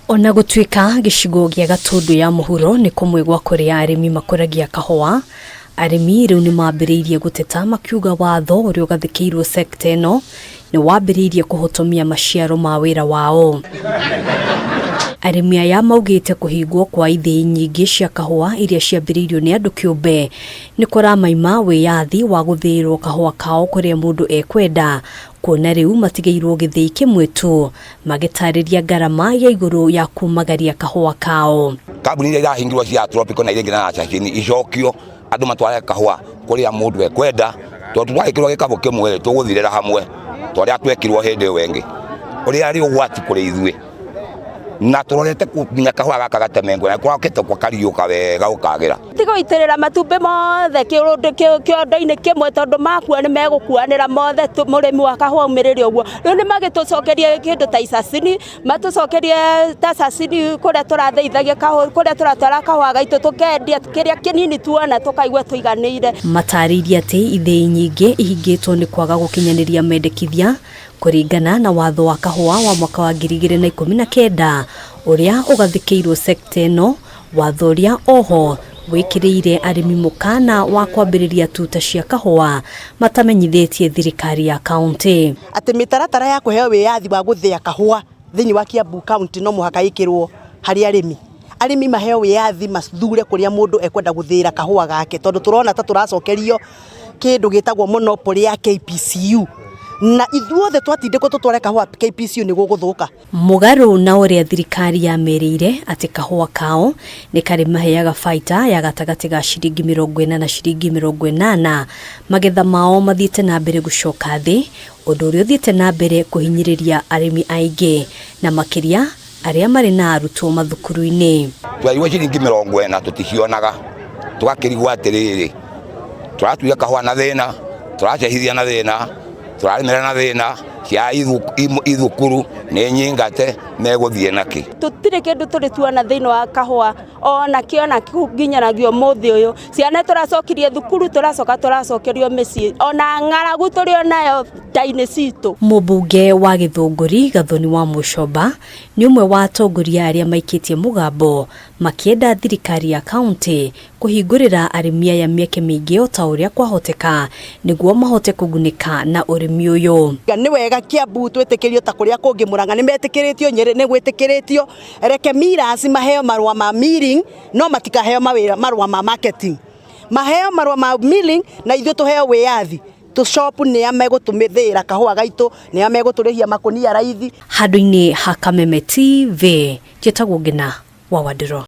Ona gũtuĩka gĩcigo gĩa Gatũndũ ya mũhuro nĩ kũmwe gwa kũrĩa arĩmi makũragia kahũa, arĩmi rĩu nĩ mambĩrĩirie gũteta makiuga watho ũrĩa ũgathĩkĩirwo sekta ĩno nĩ wambĩrĩirie kũhotomia maciaro ma wĩra wao. Arĩmi aya maugĩte kũhingwo kwa ithĩi nyingĩ cia kahũa iria ciambĩrĩirio nĩ andũ kĩũmbe nĩ kũramaima wĩyathi wa gũthĩĩrwo kahũa kao kũrĩa mũndũ ekwenda, kuona rĩu matigĩirwo gĩthĩi kĩmwe tu magĩtarĩria ngarama ya igũrũ ya kumagaria kahũa kao. Kambuni iria irahingirwo cia Tropical na iria ingĩ na Chachini icokio andũ matware kahũa kũrĩa mũndũ ekwenda, tondũ twagĩkĩrwo gĩkabũ kĩmwe tũgũthirĩra hamwe ta ũrĩa twekirwo hĩndĩ ĩyo ĩngĩ, ũrĩa arĩ ũgwati kũrĩ ithuĩ. Na tũrorete nginya kahũa gaka gatemengwo na kũrokĩte kariũka wega gũkagĩra. Ti gũitĩrĩra matumbĩ mothe kĩondo-inĩ kĩmwe tondũ makua nĩ megũkuanĩra mothe, mũrĩmi wa kahũa aumĩrĩre ũguo. Rĩu nĩ magĩtũcokerie kĩndũ ta icacini, matũcokerie ta cacini kũrĩa tũrathĩithagia kahũa, kũrĩa tũratwara kahũa gaitũ tũkendia kĩrĩa kĩnini tuona tũkaigua tũiganĩire. Matarĩirie atĩ ithĩi nyingĩ ihingĩtwo nĩ kwaga gũkinyanĩria mendekithia kũringana na watho wa kahũa wa mwaka wa 2019 ũrĩa ũgathĩkĩirwo sekta ĩno. Watho ũrĩa oho wĩkĩrĩire arĩmi mũkana wa kwambĩrĩria tuta cia kahũa matamenyithĩtie thirikari ya kaunti. Atĩ mĩtaratara ya kũheo wĩyathi wa gũthĩa kahũa thĩinĩ wa Kiambu County no mũhaka ĩkĩrwo harĩ arĩmi. Arĩmi maheo wĩyathi mathure kũrĩa mũndũ ekwenda gũthĩĩra kahũa gake tondũ tũrona ta tũracokerio kĩndũ gĩtagwo monopoly ya KPCU na ithuothe twatindĩkwo tũtware kahũa KPCU nĩ gũgũthũka. Mũgarũ na ũrĩa thirikari yamerĩire atĩ kahũa kao nĩ karĩmaheaga baita ya gatagatĩ ga ciringi 40 na ciringi 80, magetha mao mathiĩte na mbere gũcoka thĩ, ũndũ ũrĩa ũthiĩte na mbere kũhinyĩrĩria arĩmi aingĩ na makĩria arĩa marĩ na arutwo mathukuru-inĩ. Twerirwo ciringi 40 tũticionaga, tũgakĩrigwo atĩrĩrĩ, tũratuire kahũa na thĩna, tũracehithia na thĩna, tũrarĩmĩra na thĩna, cia ithukuru nĩ nyingate, megũthiĩ nakĩ? Tũtirĩ kĩndũ tũrĩ tuona thĩinĩ wa kahũa ona kĩ ona nginyanagia ũmũthĩ ũyũ. Ciana tũracokirie thukuru tũracoka tũracokerio mĩciĩ ona ng'aragu tũrĩ o nayo nda-inĩ citũ. Mũmbunge wa Gĩthũngũri Gathoni wa Mũcomba nĩ ũmwe wa atongoria arĩa maikĩtie mũgambo makĩenda thirikari ya kauntĩ kũhingũrĩra arĩmi aya mĩeke mĩingĩ o ta ũrĩa kwahoteka nĩguo mahote kũgunĩka na ũrĩmi ũyũ. Nĩ wega Kiambu twĩtĩkĩrio ta kũrĩa kũngĩ, Murang'a nĩ metĩkĩrĩtio, Nyĩrĩ nĩ gwĩtĩkĩrĩtio, reke millers maheo marũa ma milling no matikaheo marũa ma marketing, maheo marũa ma milling na ithuĩ tũheo wĩyathi tũ shop nĩa megũtũthĩĩra kahũa gaitũ, nĩa megũtũrĩhia makũnia raithi. Handũ-inĩ ha Kameme TV, njĩtagwo Ngina wa Wandĩro.